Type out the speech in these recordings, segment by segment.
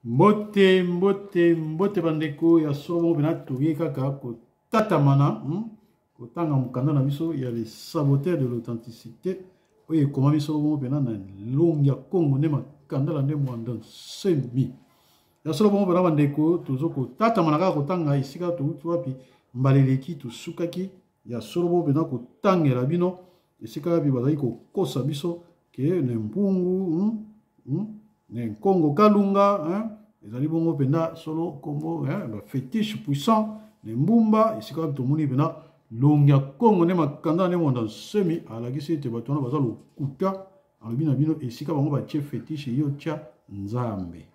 Mbote, mbote, mbote bandeko ya solo bongo mpena toye kaka kotatamana kotanga mokanda na biso ya les saboteurs de l'authenticité oyo ekomami solo bongo mpena na longi ya Kongo nde makandala nde mwanda nsemi ya solo bongo mpena bandeko tozo kotatamana kaka kotanga esika touti wapi mbala eleki tosukaki ya solo bongo mpena kotangela bino esika wapi bazali kokosa biso ke ne mpungu ne nkongo kalunga hein? Ezali bongo mpenza solo nkombo ba fétiche puissant ne mbumba esika wapi tomoni mpenza longi ya kongo nde makanda nde mwanda nsemi alakisi ete bato wana baza lokuta. Alobi na bino esika bango batie fétiche, yo tia nzambe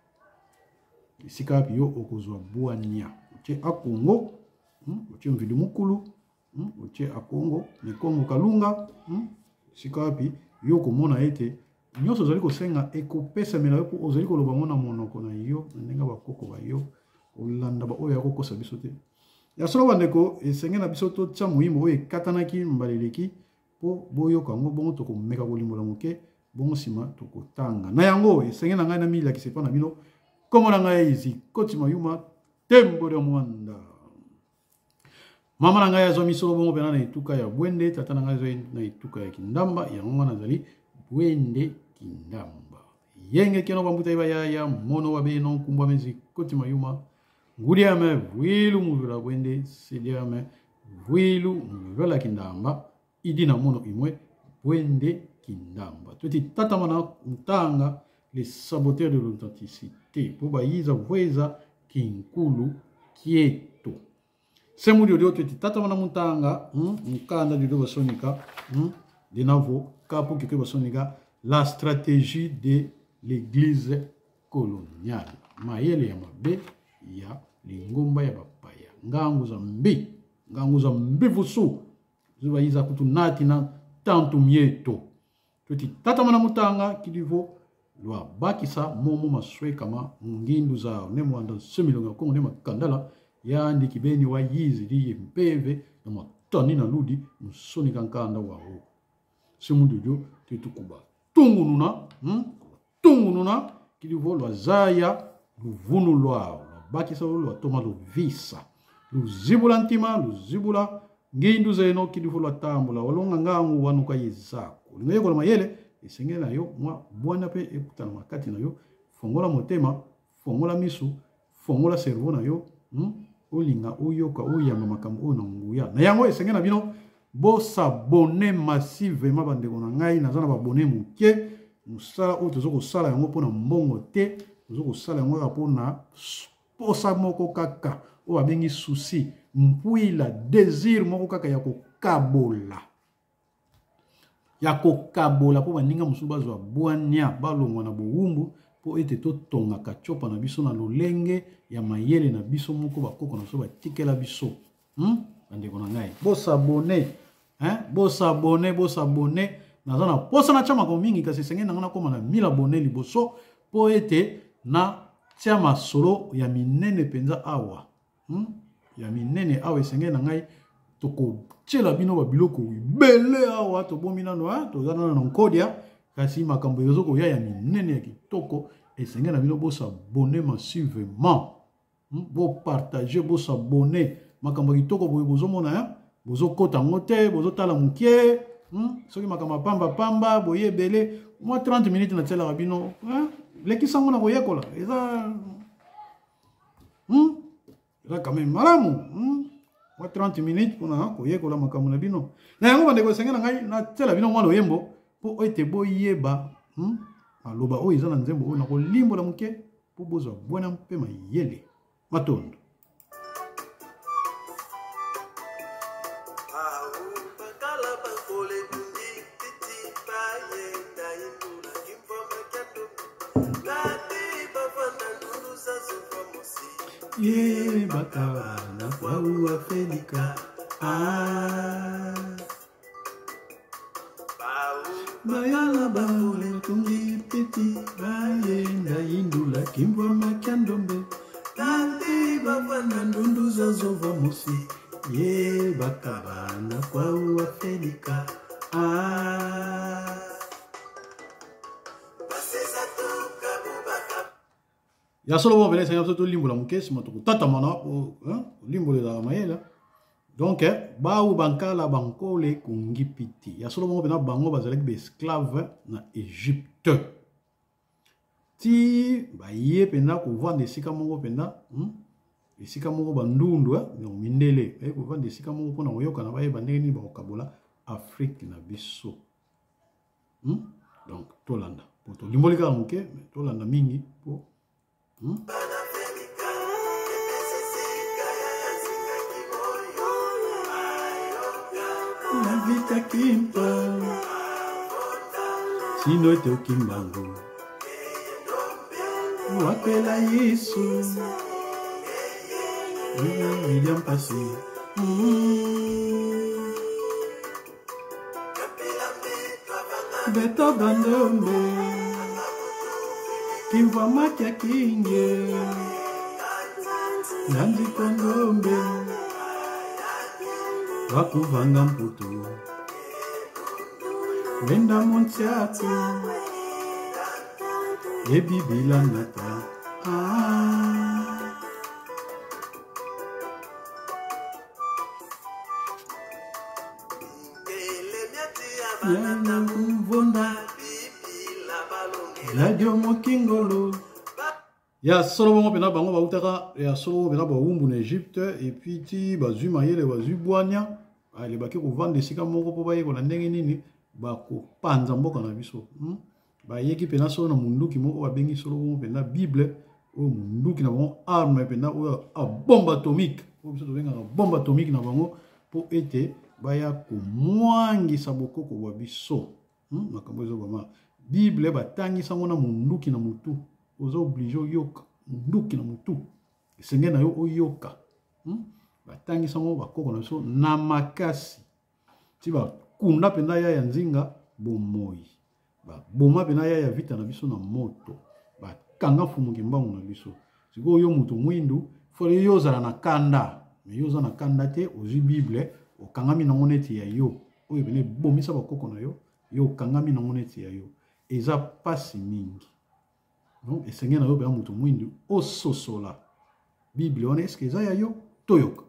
esika wapi yo okozwa bwania. Otie akongo, otie mvidi mukulu, otie akongo ne kongo kalunga, esika wapi yo okomona ete nyonso ozali kosenga ekopesamela yo, mpo ozali koloba ngo na monoko na yo na ndenge bakoko ba yo kolanda baoyo ya kokosa biso te. Ya solo bandeko, esenge na biso totia moyimbo oyo ekatanaki mbala eleki mpo boyoka yango, bongo tokomeka kolimbola moke, bongo nsima tokotanga na yango. Esenge na ngai namilakisa epai na bino, nkombo na ngai Zikoti Mayuma Tembo ya Mwanda. Mama na ngai azwa misolo bongo mpena na etuka ya Bwende, tata na ngai azwa na etuka ya Kindamba, yango ngai nazali Bwende Kindamba. Yenge keno bambuta iba yaya mono wa beno kumbwa mezi koti mayuma ngudiame vwilu muvula Bwende sediame vwilu muvula Kindamba idi na mono imwe Bwende Kindamba. Tweti tata mana mutanga les saboteurs de l'authenticité po bayiza vweza kinkulu kieto semu diodio tweti tata mana mutanga mukanda diodio basonika denavo kapu keke basonika la stratégie de l'église coloniale, mayele ya mabe ya lingomba ya bapaya, ngangu za mbi ngangu za mbivusu zubayiza kutu nati na tantu mieto. Tweti tata mana mutanga kilivo lwa bakisa momo maswekama mungindu zao ne mwanda nsemilonga kongo ne makandala yandi kibeni wa yizi liye mpeve na matani na ludi musoni kankanda wao semundujo tetukuba tungununa tungununa kilivo lwa zaya luvunu lwao lwa bakisa lwa toma luvisa luzibula ntima luzibula ngindu zeno kilivo lwa tambula walonga ngangu wanuka yezako linga yekola mayele esengeli na yo mwa bwana pe ekutana makati na yo. Fongola motema, fongola misu, fongola cerveau na yo, olinga oyoka oyamba makambo oyo na nguya na yango. Esengeli na bino bosabone massivement bandeko na ngai, naza na babone moke. Mosala oyo toza kosala yango mpona mbongo te, toza kosala yango kaka mpona posa moko kaka oyo babengi souci, mpwila, désir moko kaka ya kokabola, ya kokabola mpo baninga mosusu bazwa bwania, balongwa na bowumbu, mpo ete totongaka copa na biso na lolenge ya mayele na biso moko bakoko na biso batikela biso. Bandeko na ngai, bosabone, hein? Bosabone, bosabone. Naza na posa natya makambo mingi, kasi esengeli na ngai nakóma na 1000 abone liboso mpo ete natia masolo ya minene mpenza awa. Ya minene awa esengeli na ngai tokotiela bino babiloko ebele awa. Tobomi nano, toza nano na nkodia, kasi makambo ezo koya ya minene ya kitoko. Esengeli na bino bosabone massivement, bopartage, bosabone. Makambo ya kitoko boye bozomona, bozokota yango te, bozotala mokie. Soki makambo ya pamba pamba boye ebele, mwa 30 minutes natielaka bino, lekisa yango na koyekola, eza eza quand même malamu, mwa 30 minutes mpona koyekola makambo na bino na yango. Bandeko, esenge na ngai natiela bino mwa loyembo mpo ete boyeba maloba oyo eza na nzembo oyo nakolimbola moke mpo bozwa bwana mpe mayele. Matondo. Ye bakabana kwa uafelika ah. Bayala baole tungi piti bayenda indula kimbwa makiandombe tati bavanda ndundu zazova mosi ye bakabana kwa uafelika ah. Ya solo bongo mpena esengi biso tolimbola moke, nsima tokotatamana kolimbola ezalaka mayele. Donc bawu bankala bankole kongipiti, ya solo bongo mpena bango bazalaki baesclave na Egypte ti baye mpenza kovanda esika moko mpenza, Esika moko bandundu, donc mindele baye kovanda esika moko mpona koyokana, bayeba ndenge nini bakokabola Afrique na biso. Donc tolanda po tolimboli kaka moke, mais tolanda mingi po, Vita Kimpa sino ete okimbangu wakwela Yesu William Pasi. Beto bandombe kimvwa makia kinge nandi kondombe wakuvanga mputu wenda montiatu ebibila nata ah. Mvonda Radio Mokingolo ya solo bongo mpena bango bautaka ya solo mpena bawumbu na Egypte, et puis ti bazwi mayele, bazwi bwania, alebaki kovanda esika moko mpo bayekola ndenge nini bakopanza mboka na biso, Bayeki mpena solo na munduki moko babengi solo bongo mpena Bible, oyo munduki na bango, arme mpena oyo a bombe atomique, oyo biso tobengaka bombe atomique na bango, mpo ete baya komwangisa bokoko bwa biso. Makambo ezobama Bible batangisa yango na munduki na mutu, oza oblige oyoka munduki na mutu, esengeli na yo oyoka. Batangisa yango bakoko na biso na makasi ti bakunda mpenza ya nzinga bomoi, baboma mpenza ya vita na biso na moto, bakanga Mfumu Kimbangu na biso. Sikoyo yo moto mwindu, fole yo ozala na kanda, me yo oza na kanda te, ozwi Bible okangami nango neti ya yo, oyo pene ebomisa bakoko na yo, yo okangami nango neti ya yo, eza pasi mingi. Donc esengeli na yo mpenza moto mwindu ososola Bible wana, eske eza ya yo? Toyoka.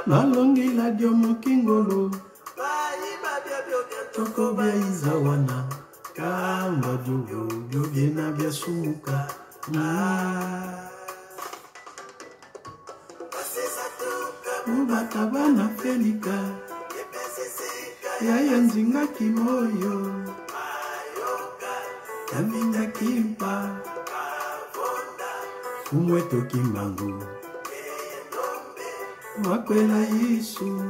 Balongi la mokingolo tokobaiza wana kamba diogo biobiena biasumuka. Mubata bana Felika yaya nzinga kimoyo yaminga kimpa fumweto kimbangu wakwela Yesu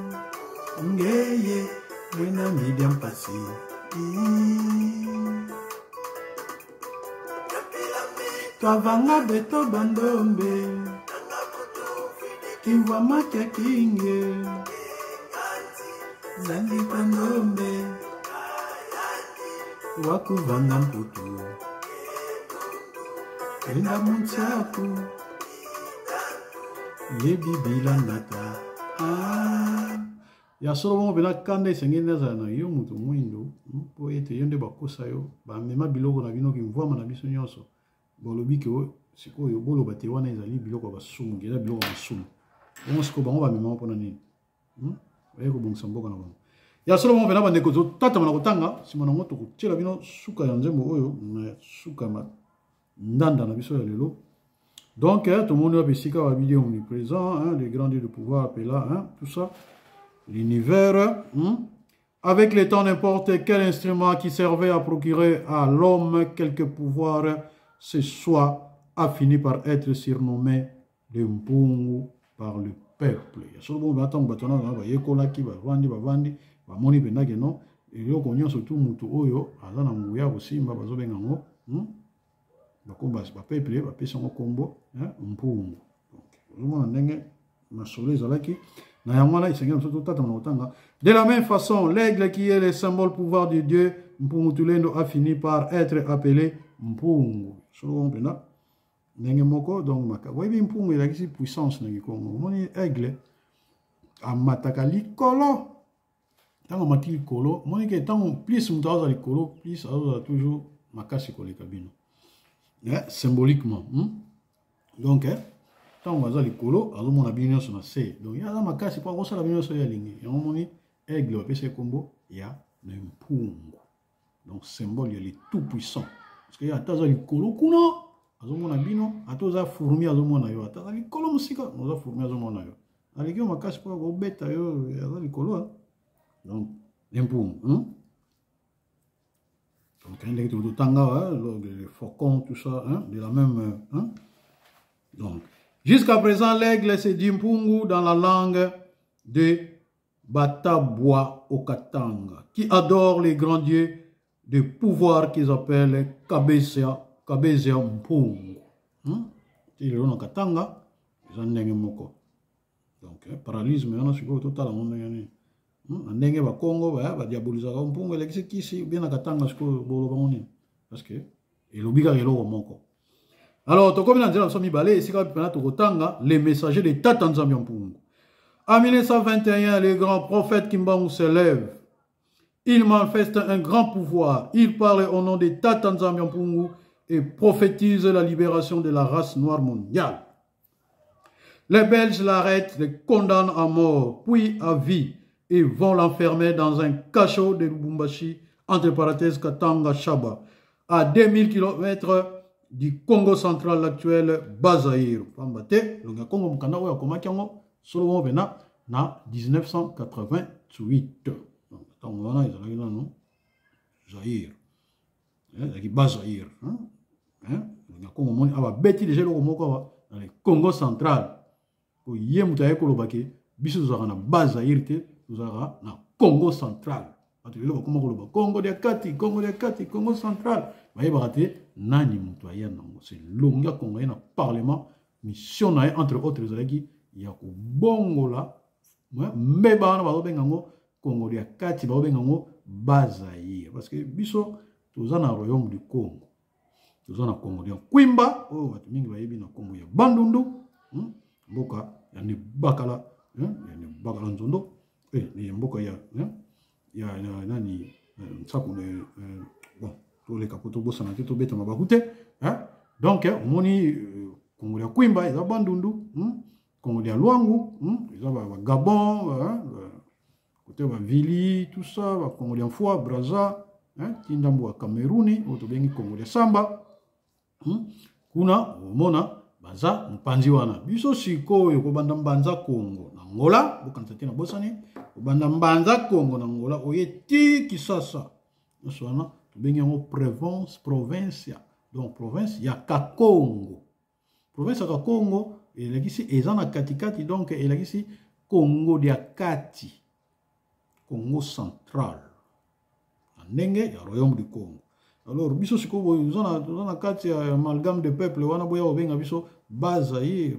ngeye mwena midia mpasi. Twavanga beto bandombe kimvwa makia kinge zandi bandombe wakuvanga mputu enda muntiaku yebibila ndata. Ah. Ya solo bongo mpena kanda esengeli nazala na yo moto mwindo, mpo ete yo nde bakosa yo, bamema biloko na bino kimvwama na biso nyonso, balobi ke sikoyo boloba te wana ezali biloko ya basumu, eza biloko ya masumu. Bongo sikoyo bango bamema mpona nini? Baye kobongisa mboka na bango. Ya solo bongo mpena bandeko, totatama na kotanga, nsima nango tokotiela bino suka ya nzembo oyo na suka ya ndanda na biso ya lelo. Donc tout le monde a esika ba bidi omniprésent, hein, le grand Dieu de pouvoir appela, hein, tout ça, l'univers, hein. Avec le temps, n'importe quel instrument qui servait à procurer à l'homme quelque pouvoir ce soit a fini par être surnommé le mpungu par le peuple. Ya solo bongo ntango bato wana bayekolaki, bavandi bavandi, bamoni mpenza ke non, eloko nyonso tu motu oyo aza na nguya kosimba bazobenga yango, bapeuple bapesi yango nkombo mpungu. Donc ozomona ndenge masolo ezalaki na yango wana, esengeli biso totatama na kotanga. De la même façon, l'aigle qui est le symbole pouvoir de Dieu Mpungu Tulendo a fini par être appelé mpungu. Solo mpenza. Ndenge moko donc maka boyebi mpungu elakisi puissance na kikongo. Omoni aigle amataka likolo. Ntango amati likolo, omoni ke ntango plus moto azala likolo, plus azala toujours makasi koleka bino. Eh, symboliquement. Donc, eh, ntango aza likolo, azomona bino nyonso na se. Donc, ye aza makasi mpo akosala bino nyonso ye alingi. Yango omoni aigle bapesa ye nkombo ya mpungu. Donc, symbole ya le tout puissant. Parce que ye ata aza likolo kuna, azomona bino, ata oza fourmi azomona yo, ata aza likolo mosika, oza fourmi azomona yo. Aleki yo makasi mpo akobeta yo, aza likolo. Donc, mpungu. Donc, ndenge totanga, les faucons, tout ça, hein, de la même. Hein? Donc, jusqu'à présent, l'aigle se dit mpungu dans la langue de Batabwa Okatanga, qui adore les grands dieux de pouvoir qu'ils appellent Kabezia, Kabezia Mpungu. Ti lelo na Katanga, eza ndenge moko. Donc, paralysme wana sikoyo totala ngo ndenge nini. Na ndenge bakongo badiabolisaka mpungu elakisi kisi bien na Katanga sikoyo boloba ngo nini? Parce que elobi kaka eloko moko. Alors, tokomi na nzela biso mibale esika wapi mpena tokotanga les messagers de Tata Nzambe ya Mpungu. En 1921, le grand prophète Kimbangu s'élève. Il manifeste un grand pouvoir. Il parle au nom de Tata Nzambe ya Mpungu et prophétise la libération de la race noire mondiale. Les Belges l'arrêtent, le condamnent à mort, puis à vie, et vont l'enfermer dans un cachot de Lubumbashi, entre parenthèses Katanga Shaba, à 2000 km du Congo central actuel, Bas-Zaïre. Pamba te, longa Congo mokanda oyo akomaki yango solo moko pena na 1988. Donc, ntango wana ezalaki nano Zaïre. Ezalaki Bas-Zaïre. Longa Congo moni awa beti deja eloko moko awa na le Congo central. Po ye moto aye koloba ke biso tozalaka na Bas-Zaïre te, tozalaka na Congo central. Bato lelo bakoma koloba Congo dia kati, Congo dia kati, Congo central. Bayebaka te nani moto aya nango. C'est longa Congo ye na parlement, mission na ye entre autres ezalaki ya kobongola mbeba wana bazobenga yango Congo dia kati, bazobenga yango Bas-Zaïre. Parce que biso toza na royaume du Congo. Toza na Congo dia Kwimba, oyo bato mingi bayebi na Congo ya Bandundu, mboka ya Nebakala, ya Nebakala Nzondo, ya mboka ya, ya, ya nani, Nsaku, bon, toleka po tobosana te, tobeta mabaku te, hein? Donc, omoni Congo ya Kwimba eza Bandundu, Congo ya Luangu, eza ba Gabon, hein, côté ba Vili, tout ça, ba Congo ya Mfua, Brazza, hein, tindambo ya Cameroun, oyo tobengi Congo ya Samba, Kuna omona baza mpanzi wana. Biso sikoyo kobanda mbanza Congo na Angola, bokanisa te na bosani, kobanda mbanza Congo na Angola oye ti Kisasa. Nyonso wana tobengi yango province, provincia. Donc province ya Kakongo. Province ya Kakongo elakisi eza na katikati, donc elakisi Congo dia kati, Congo central, na ndenge ya royaume du Congo. Alors biso sikoyo boye toza na kati ya amalgame de peuple wana, boya kobenga biso Bas-Zaïre,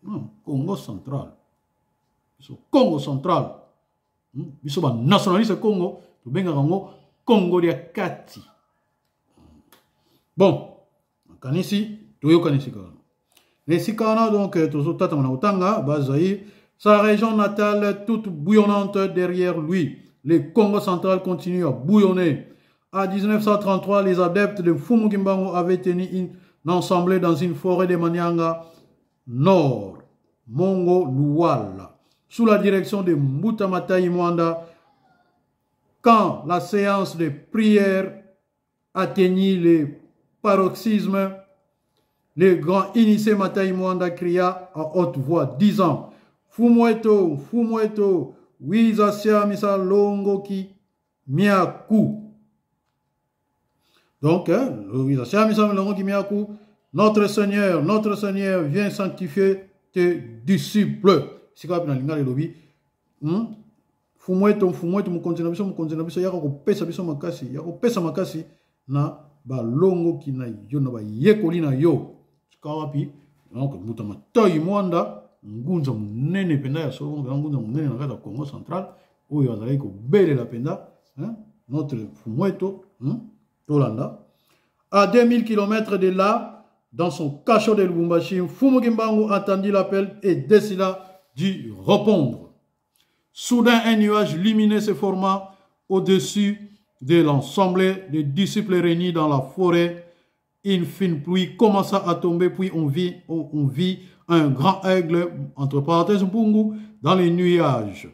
non, Congo central. Biso Congo central. Biso ba nationaliste Congo tobengaka yango Congo dia kati. Bon, nakanisi toyokani esika wana. Na esika wana donc tozotatama na kotanga Bas-Zaïre, sa région natale toute bouillonnante derrière lui. Le Congo central continue à bouillonner. À 1933, les adeptes de Mfumu Kimbangu avaient tenu une assemblée dans une forêt de Manianga Nord, Mongo Luwala, sous la direction de Mbuta Matayi Mwanda. Quand la séance de prière atteignit le paroxysme, le grand initié Matayi Mwanda cria à haute voix, disant: Fumweto, Fumweto, Wiza Siamisa Longoki Miaku. Donc, hein, Wiza Siamisa Longoki Miaku, notre Seigneur, notre Seigneur, viens sanctifier tes disciples. C'est quoi, na lingala elobi, Fumweto, Fumweto, mokonzi na biso, mokonzi na biso, yaka kopesa biso makasi, yaka kopesa makasi na balongoki na yo, na bayekoli na yo. Sika wapi? Donc, Mbuta Matayi Mwanda, ngunza monene mpenza ya solo, ngunza monene na kati ya Congo central, oyo azalaki kobelela mpenza, hein, notre Fumweto, tolanda. À 2000 kilomètres de là, Dans son cachot de Lubumbashi, Mfumu Kimbangu attendit l'appel et décida d'y répondre. Soudain, un nuage lumineux se forma au-dessus de l'ensemble des disciples réunis dans la forêt. Une fine pluie commença à tomber, puis on vit, on, vit un grand aigle, entre parenthèses Mpungu, dans les nuages.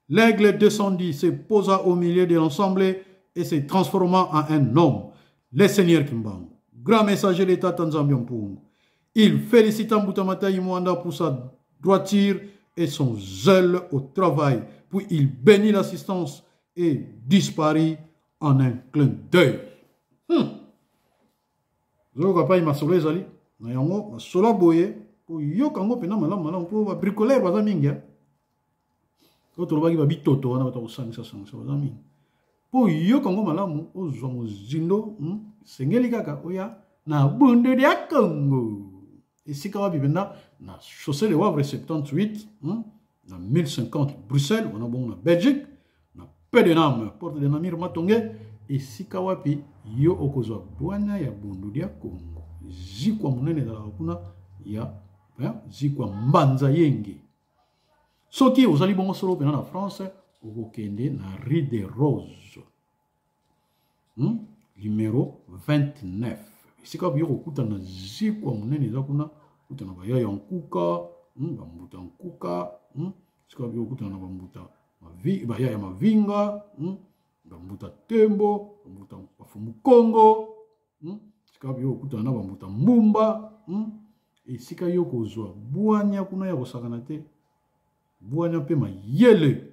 L'aigle descendit, se posa au milieu de l'ensemble et se transforma en un homme, le Seigneur Kimbangu, grand messager de Tata Nzambi Mpungu. Il félicita Mbuta Mwanda pour sa droiture et son zèle au travail. Puis il bénit l'assistance et disparut en un clin d'œil. Zoyoka pai masolo ezali na yango masolo boye koyoka yango mpenza malamu malamu mpo babricolere baza mingi oyo tolobaki babitoto wana bato kosangisa sangisa baza mingi mpo oyoka yango malamu ozwa mozindo esengeli kaka oya na bundu dia congo esika wapi mpenza na chaussée de wavre 78 na 1050 bruxelles wana bongo na belgique na pedenam porte de namir matonge esika wapi yo okozwa bwana ya bundu dia congo zikwa monene ezalaka kuna ya zikwa mbanza yenge soki ozali bongo solo mpena na france okokende na rue de rose Numero 29 esika oyo kokutana zikwa monene eza kuna kutana baya ya nkuka bambuta nkuka Esika oyo kokutana na bambuta baya ya mavinga Bambuta tembo, bambuta bafumu kongo Esika oyo kokutana na bambuta mbumba Esika yo kozwa bwanya kuna ya kosakana te, bwanya mpe mayele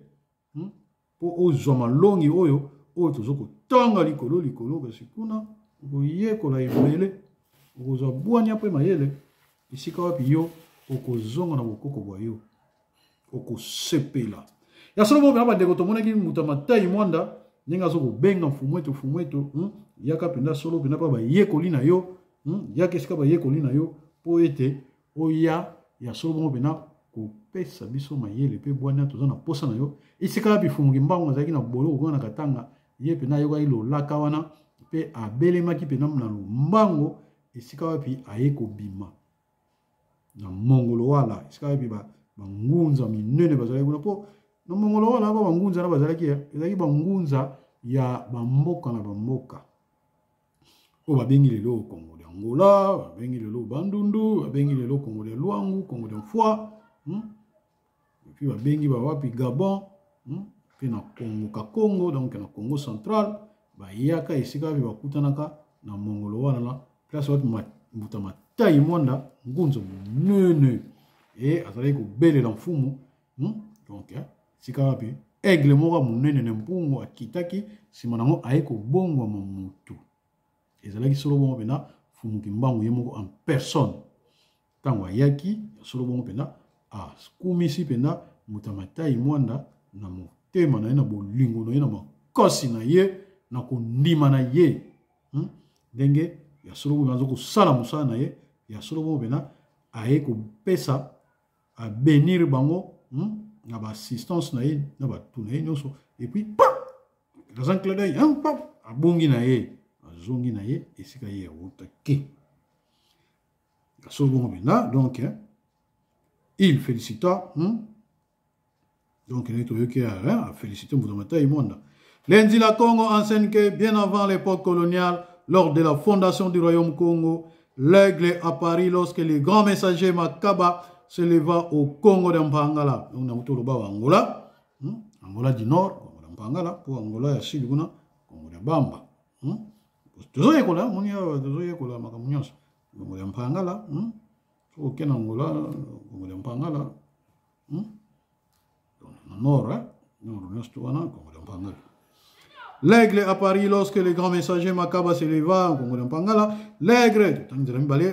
Mpo ozwa malongi oyo oyo tozo kotanga likolo likolo, kasi kuna okoyekola ebele, okozwa bwanya mpe mayele esika wapi yo okozonga na bokoko bwa yo, okosepela. Ya solo bongo bandeko, tomonaki moto ya Matai Mwanda ndenge azo kobenga mfumu eto, mfumu eto, Yaka mpenza solo mpenza mpo bayekoli na yo, Yaka esika bayekoli na yo mpo ete oya ya solo bongo mpenza kopesa biso mayele mpe bwanya toza na posa na yo. Esika wapi Mfumu Kimbangu azalaki na boloko kuna na Katanga, ye mpenza ayokaki lolaka wana mpe abelemaki mpenza na lombango esika wapi aye kobima na mongolo wala, esika wapi bangunza minene bazalaki kuna. Mpo na mongolo wala ba bangunza na bazalaki, ezalaki bangunza ya bamboka na bamboka oyo babengi lelo Kongo de Angola, babengi lelo Bandundu, babengi lelo Kongo de Luangu, Kongo de Mfwa, Et puis babengi bawapi Gabon, Mpe na Kongo Kakongo, donc na Congo central, bayaka esika wapi bakutanaka na mongolo wana na place wapi mbuta Matai Mwanda ngunzo monene e azalaki kobelela mfumu, Donc esika wapi aigle moko ya monene na mpungu akitaki, nsima nango aye kobongwama motu. Ezalaki solo bongo mpenza Mfumu Kimbangu ye moko en personne. Ntango ayaki ya solo bongo mpenza akumisi mpenza moto ya Matai Mwanda na motema na ye, na bolingo na ye, na makasi na ye, na kondima na ye, Ndenge ya solo bongo aza kosala mosala na ye ya solo bongo mpenza aye kopesa abenir bango, Na baassistance na ye na bato na ye nyonso. Et puis pa dans un clin d'œil, hein, pap, abongi na ye, azongi na ye esika ye awutaki. Ya solo bongo mpenza, donc hein, il félicita, Donc ndenge toyoki, hein, afélicité Mbuta Matai Mwanda. L'Nzila Congo enseigne que bien avant l'époque coloniale, lors de la fondation du royaume Congo, l'aigle apparut lorsque le grand messager Makaba se leva au Congo de Mpangala. Donc, na toloba wa Angola, Angola du Nord, Congo de Mpangala, pour Angola ya Sud kuna, Congo de Bamba. Tozoyekola, moni awa tozoyekola makambo nyonso. Congo de Mpangala, Soki okende Angola, Congo de Mpangala, Donc, na nord, hein? Nord nyonso wana Congo de Mpangala. L'aigle apparut lorsque le grand messager Makaba se leva en Congo de Mpangala. L'aigle,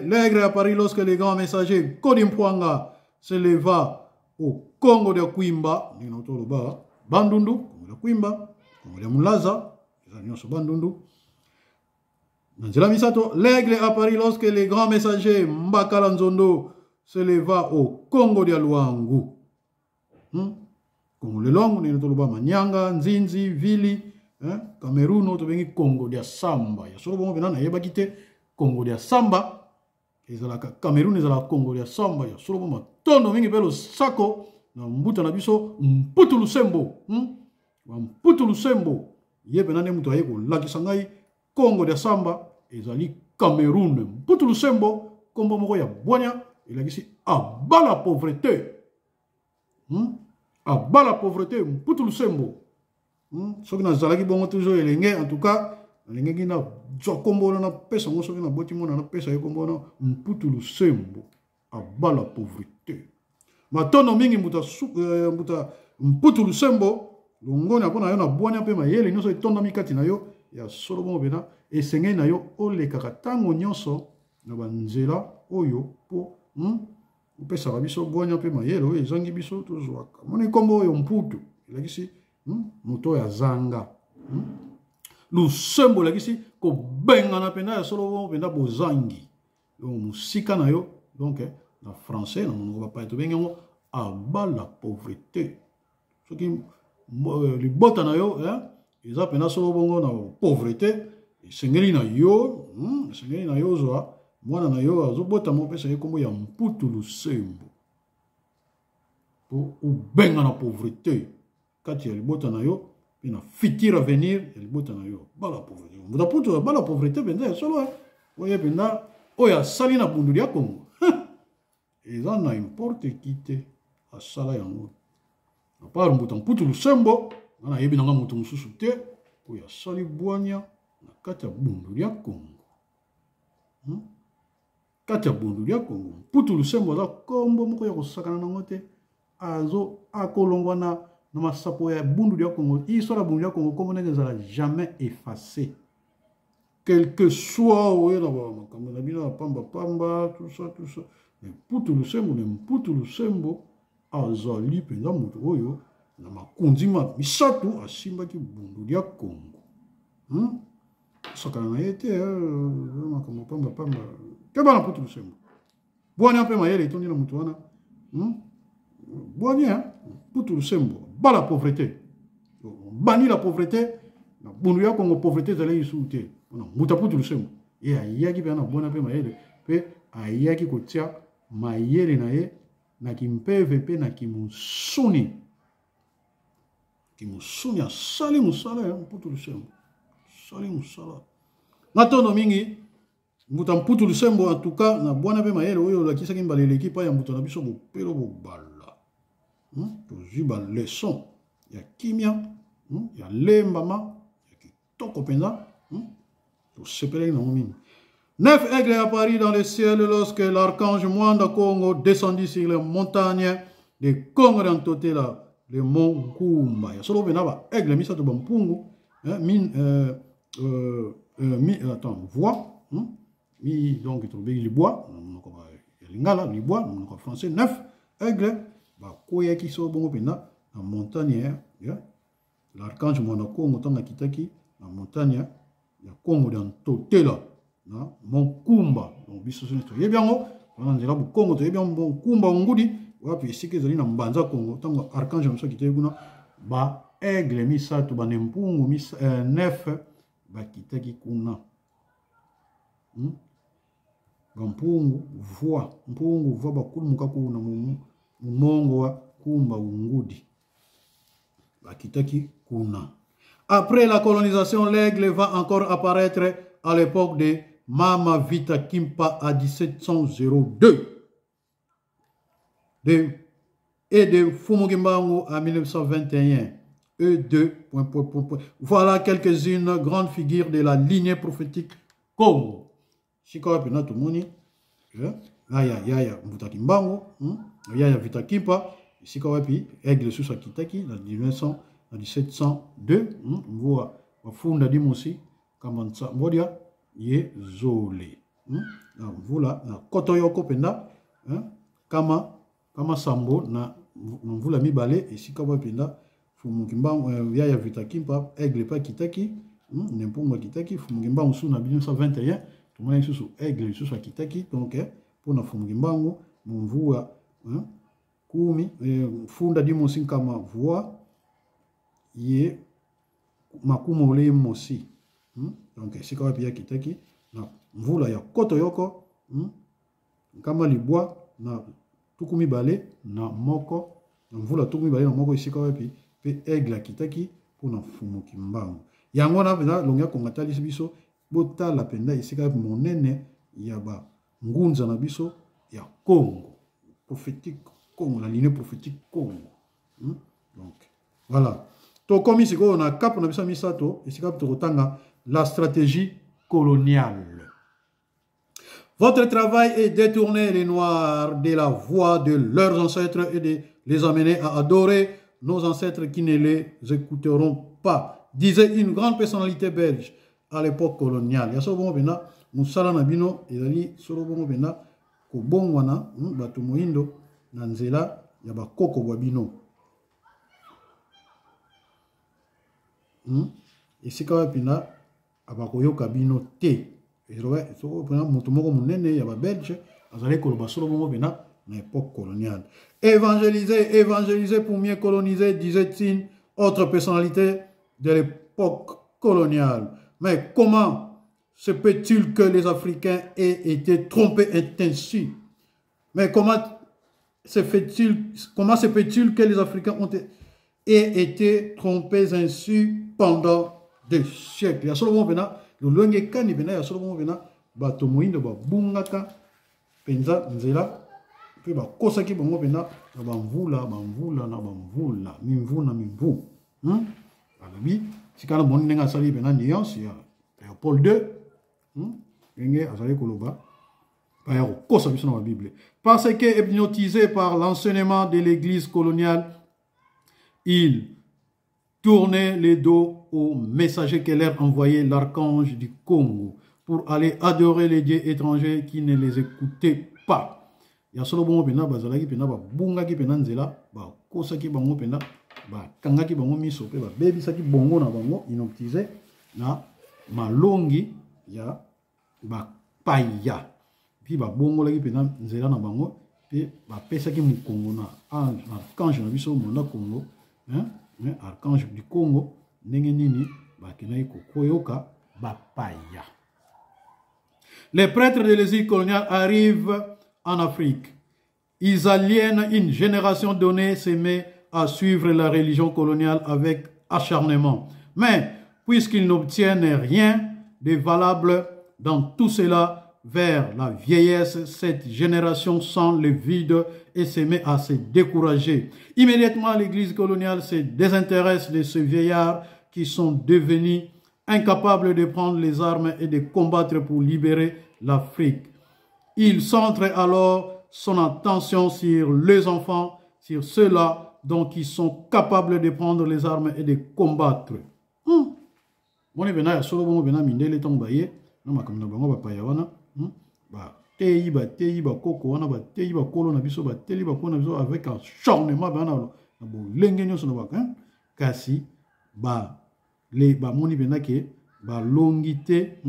l'aigle apparut lorsque le grand messager Kodimpoanga se leva au Congo de Kwimba, Bandundu, Congo de Kwimba, Congo de Mulaza, Bandundu. Na nzela misato, l'aigle apparut lorsque le grand messager Mbakala Nzondo se leva au Congo de Luangu. Congo de Luangu, ndenge toloba Manyanga, Nzinzi, Vili, hein? Cameroun, oyo tobengi Congo dia Samba. Ya solo bongo mpenza nayebaki te Congo dia Samba. Ezalaka Cameroun, ezalaka Congo ya samba ya solo. Matondo mingi mpe losako na mbuta na biso Mputu Lusembo, Mputu Lusembo, ye mpena nde moto aye kolakisa ngai Congo ya samba ezali Cameroun. Mputu Lusembo, nkombo moko ya bwanya, elakisi à bas la pauvreté, À bas la pauvreté. Mputu Lusembo, Soki nazalaki bongo toujours elenge, en tout cas nalingaki nazwa nkombo wana, napesa yango. Soki naboti mwana, napesa ye nkombo wana, Mputu Lusembo, à bas la pauvreté. Matondo mingi, mbuta, mbuta Mputu Lusembo, longonya mpo na yo na bwanya mpe mayele nyonso etondami kati na yo. Ya solo bongo mpena esengeli na yo olekaka ntango nyonso na banzela oyo mpo opesaka biso bwanya mpe mayele oyo ezangi biso tozwaka. Moni nkombo oyo Mputu elakisi moto oyo azanga, Lusembo elakisi kobengana mpenza, ya solo bongo mpenza, bozangi, donc mosika na yo. Donc na français, na monoko bapaya, tobengi yango à bas la pauvreté. Soki libota na yo eza mpenza solo bongo na pauvreté, esengeli na yo, esengeli na yo ozwa mwana na yo azobotama, opesa ye nkombo ya Mputu Lusembo mpo obenga na pauvreté kati ya libota na yo mpe na futur avenir ya libota na yo. À bas la pauvreté. Mbuta Mputu, à bas la pauvreté mpenza ya solo. Oyo mpenza oyo asali na Bundu ya Kongo eza n'importe qui te asala yango. À part mbuta Mputu Lusembo, nga nayebi nanga moto mosusu te oyo asali bwanya na kati ya Bundu ya Kongo, Kati ya Bundu ya Kongo, Mputu Lusembo aza nkombo moko ya kosakana nango te. Azo akolongwa na masapo ya Bundu ya Kongo, histoire ya Bundu ya Kongo, nkombo ndenge ezala jamais effacé, quel que soit oyo na makambo na bino ya pambapamba, tout ça, tout ça. Mais Mputu Lusembo, ne Mputu Lusembo azali mpenza moto oyo na makonzi ma misato asimbaki Bundu ya Kongo, Osakana na ye te, makambo pambapamba te. Bana Mputu Lusembo, bwanya mpe mayele etondi na moto wana, Bwanya Mputu Lusembo, à bas la pauvreté. Bani la pauvreté na Bundu ya Kongo, pauvreté ezalaki lisusu te mpona mbuta Mputu Lusembo. Ye ayaki mpe na bwana mpe mayele, mpe ayaki kotia mayele na ye na kimpeve mpe na kimusuni. Kimusuni, asali mosala ya Mputu Lusembo, asali mosala. Matondo mingi, mbuta Mputu Lusembo, en tout cas na bwana mpe mayele oyo olakisaki mbala eleki pa ya mbuta na biso Bopelo Bobala, Tozwi baleçon ya kimia, Ya lembama, ya kitoko mpenza, Tosepelaki nango mingi. Neuf aigles apparurent dans le ciel lorsque l'archange Mwanda Congo descendit sur les montagnes de Congo Ntotela, le mont Nkumba. Ya solo mpenza, ba aigle misato, bampungu, min, mi, attends, voix, mi, donc tobengi libwa na monoko ya lingala, libwa na monoko ya français. Neuf aigle bakweyaki so bongo mpenza na montagne ya l'archange Mwana Kongo ntango akitaki na montagne ya Kongo ya Ntotela na Monkumba. Donc biso nyonso toyebi yango wana, nzela Bukongo, toyebi yango Monkumba Ongudi wapi, esika ezali na Mbanza Kongo. Ntango archange mosusu akitaki kuna, ba aigle misato, banempungu neuf bakitaki kuna, Bampungu voi, mpungu voi bakulumuka kuna mumongo wa Kumba Ungudi, bakitaki kuna. Après la colonisation, l'aigle va encore apparaître à l'époque de Mama Vita Kimpa à 1702 et de Fumu Kimbangu à 1921. E 2, point, point, point, point. Voilà quelques-unes grandes figures de la lignée prophétique Congo. Sikoyo mpena tomoni yaya yaya mbuta Kimbangu, yaya Vita Kimpa, esika wapi aigle lisusu akitaki na 1900, na 1702, mvua bafunda dimosi kamba mbodia ye zole, Na mvula na koto yoko mpenza kama kama sambo na mvula mibale, esika wapi mpenza Fumu Kimbangu, yaya Vita Kimpa, aigle mpe akitaki, ne mpungu akitaki. Fumu Kimbangu su na 1921 tomoni lisusu aigle lisusu akitaki. Donc mpona Fumu Kimbangu, mvua kumi funda dimosi nkama voi ye makumu ole mosi, Donc esika wapi akitaki na mvula ya koto yoko, nkama libwa na 21 na mvula 21 esika wapi mpe aigle akitaki mpo na mfumu Kimbangu. Yango wana mpenza longi ya Kongo atalisi biso, botala mpenza esika monene ya ba ngunza na biso ya Congo prophétique Congo, la lignée prophétique Congo. Donc voilà, tokomi sikoyo na kapo na biso ya misato, esika tokotanga la stratégie coloniale. Votre travail est détourner les Noirs de la voie de leurs ancêtres et de les amener à adorer nos ancêtres qui ne les écouteront pas, disait une grande personnalité belge à l'époque coloniale. Ya solo bongo mpenza mosala na bino ezali solo bongo mpenza kobongwana bato moyindo na nzela ya bakoko bwa bino. Esika wapi na abakoyoka bino te. Mpena moto moko monene ya babelge azali koloba solo bongo mpena na époque coloniale. Évangéliser, évangéliser pour mieux coloniser, disait une autre personnalité de l'époque coloniale. Mais comment se peut-il que les Africains aient été trompés ainsi? Mais comment se fait-il, comment se peut-il que les Africains ont aient été trompés ainsi pendant des siècles? Ya solo bongo mpena lolenge kani mpena ya solo bongo mpena bato moyindo babungaka mpenza nzela mpe bakosaki bango mpena na bamvula bamvula na bamvula mimvu na mimvu. Alobi sika na moni ndenge asali mpena nuance ya Léopold II, ndenge azali koloba baya kokosa biso na babible. Parce que hypnotisé par l'enseignement de l'église coloniale, il tournait les dos aux messagers que leur envoyait l'archange du Congo pour aller adorer les dieux étrangers qui ne les écoutaient pas. Ya solo bongo mpena bazalaki mpena babungaki mpena nzela, bakosaki bango mpena, bakangaki bango miso mpe babebisaki bongo na bango, hypnotisé na malongi ya bapaya, mpe babongolaki mpena nzela na bango mpe bapesaki mokongo na archange na biso monda Congo, hein, hein, archange du Congo, ndenge nini bakendaki kokoyoka bapaya. Les prêtres de l'église coloniale arrivent en Afrique. Ils aliènent une génération donnée, se met à suivre la religion coloniale avec acharnement. Mais, puisqu'ils n'obtiennent rien de valable dans tout cela, vers la vieillesse, cette génération sent le vide et se met à se décourager. Immédiatement, l'église coloniale se désintéresse de ces vieillards qui sont devenus incapables de prendre les armes et de combattre pour libérer l'Afrique. Il centre alors son attention sur les enfants, sur ceux-là donc qui sont capables de prendre les armes et de combattre. Moni bena ya solo bongo bena mindele ntango baye na makambo na bango bapaya wana, bateyi bateyi bakoko wana, bateyi bakolo na biso, bateli bakolo na biso avec acharnement bana na bolenge nyonso na baka, hein? Kasi ba le bamoni bena ke balongi te,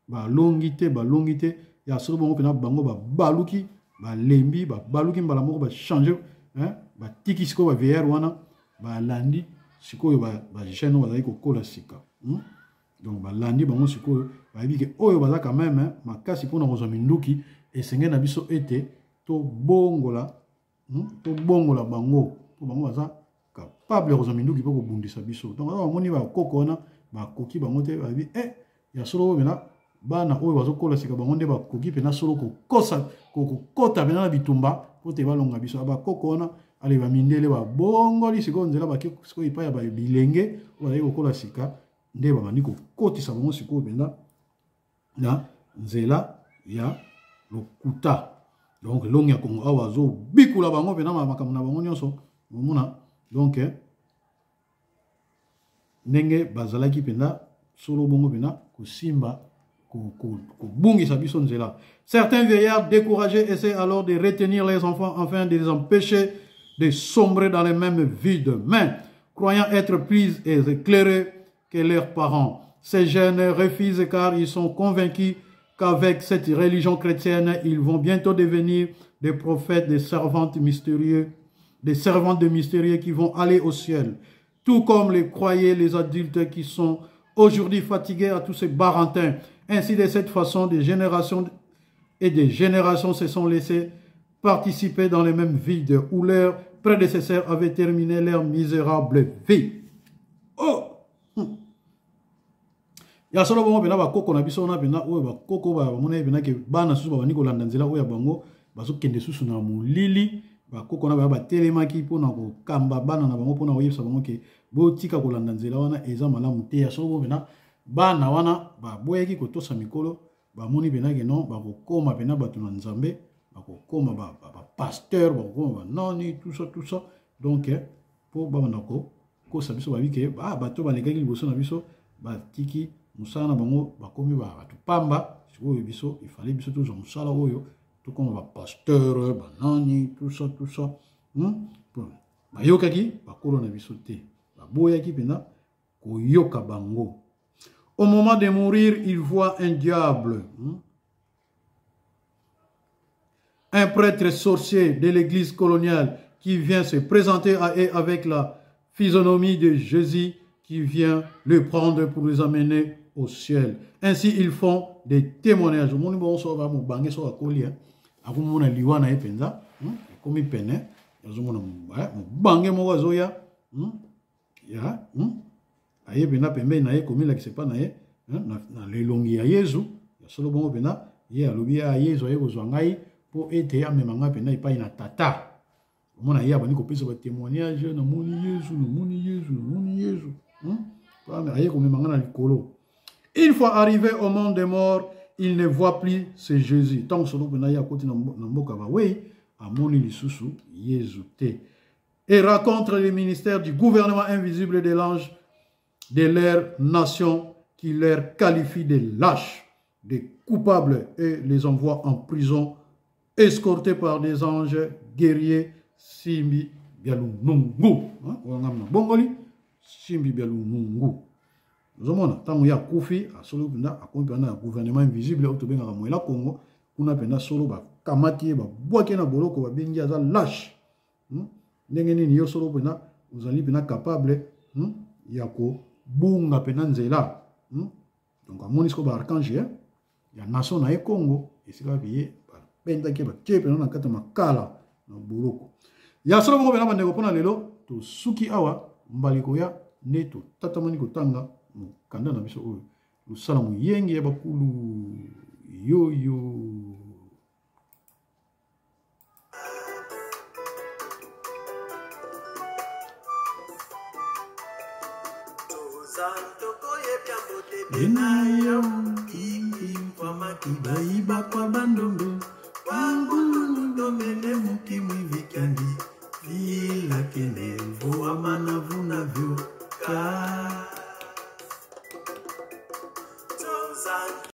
Balongi te, balongi te ya solo bongo mpena bango babaluki, balembi, babaluki mbala moko, bachange, hein? Batiki sikoyo ba VR wana, balandi sikoyo ba jeune oyo bazali kokola sika, Donc balandi bango sikoyo, bayebi ke oyo baza quand même, hein, makasi mpona kozwa minduki, esengeli na biso ete tobongola, Tobongola bango mpo bango baza capable ya kozwa minduki mpo kobundisa biso. Donc awa bamoni bakoko wana bakoki bango te, bayebi, ya solo oyo mpena bana oyo bazokola sika bango nde bakoki mpena solo kokota mpena na bitumba mpo te balonga biso. Bakoko wana ale bamindele babongoli sikoyo nzela, bake sikoyo epai ya bilenge oyo bazali kokola sika, nde babandi kokotisa bango sikoyo mpenza na nzela ya lokuta. Donc elongi ya Kongo awa azobikula bango mpenza makambo na bango nyonso omona. Donc ndenge bazalaki mpenza solo bongo mpenza kosimba kobungisa biso nzela. Certains vieillards découragés essaient alors de retenir les enfants afin de les empêcher de sombrer dans les mêmes vides. Mais, croyant être plus éclairés que leurs parents, ces jeunes refusent car ils sont convaincus qu'avec cette religion chrétienne, ils vont bientôt devenir des prophètes, des servantes mystérieux, des servantes de mystérieux qui vont aller au ciel. Tout comme les croyaient les adultes qui sont aujourd'hui fatigués à tous ces barantins. Ainsi, de cette façon, des générations Et des générations se sont laissées participer dans les mêmes vides où leurs prédécesseurs avaient terminé leur misérable vie. Oh! Ya solo bongo mpena bakoko na biso wana mpena oyo bakoko bamonaki mpena ke bana susu babandi kolanda nzela oyo ya bango bazokende susu na molili. Bakoko na baya batelemaki mpona kokamba bana na bango, mpona koyebisa bango ke botika kolanda nzela wana, eza malamu te. Ya solo bongo mpena bana wana baboyaki kotosa mikolo, bamoni mpena ke non, bakokoma mpena bato na Nzambe, bakokoma bapasteur, bakokoma banani, tout ça, tout ça. Donc mpo babanda kokosa biso, babi ke bato balekaki liboso na biso batiki mosala na bango, bakomi bato pamba. Sikoyo biso ifale biso tozwa mosala oyo, tokoma bapasteur, banani, tout ça, tout ça. Bayokaki bakolo na biso te, baboyaki mpena koyoka bango. Au moment de mourir, il voit un diable, un prêtre sorcier de l'église coloniale qui vient se présenter à eux avec la physionomie de Jésus qui vient le prendre pour les amener au ciel. Ainsi, ils font des témoignages. Omoni bongo soki mobange soki akoli, akomona liwa na ye mpenza ekomi pene, azomona mobange moko azoya ya aye mpenza pembeni na ye, komilakisa epa na ye na lelongi ya Yezu. Ya solo bongo mpenza ye alobi ya Yezu aye kozwa ngai mpo ete amema ngai mpenza epai na Tata. Omona ye abandi kopesa batémoignage: namoni Yezu, namoni Yezu, namoni Yezu, aye komema ngai na likolo. Une fois arrivé au monde des morts, il ne voit plus ce Jésus. Ntango solo mpenza ye akoti na mboka bawei, amoni lisusu Yezu te. Et raconte le ministère du gouvernement invisible de l'ange de leur nation qui leur qualifie de lâches, de coupables et les envoie en prison, escortés par des anges guerriers Simbi Bialunungu. Bongoli Simbi Bialunungu. Ozomona ntango ye akufi, asolo mpenza akomi mpenza na gouvernement invisible oyo tobengaka Mwela Kongo. Kuna mpenza solo bakamati ye, babwaki ye na boloko, babengi aza lâche. Ndenge nini yo solo mpenza ozali mpenza capable ya kobunga mpenza nzela? Donc amoni sikoyo baarchange ya nation na ye Congo, esika wapi ye babendaki, batie mpenza na kati ya makala na boloko. Ya solo bongo mpenza, bandeko, mpona lelo tosuki awa. Mbali koya nde totatamani kotanga mokanda na biso oyo, Losala Moyenge ya Bakulu yoyo. Bena bayibakwa bandondo bangulundu mukimwi vikandi vilakene vuamana vunavyo ka.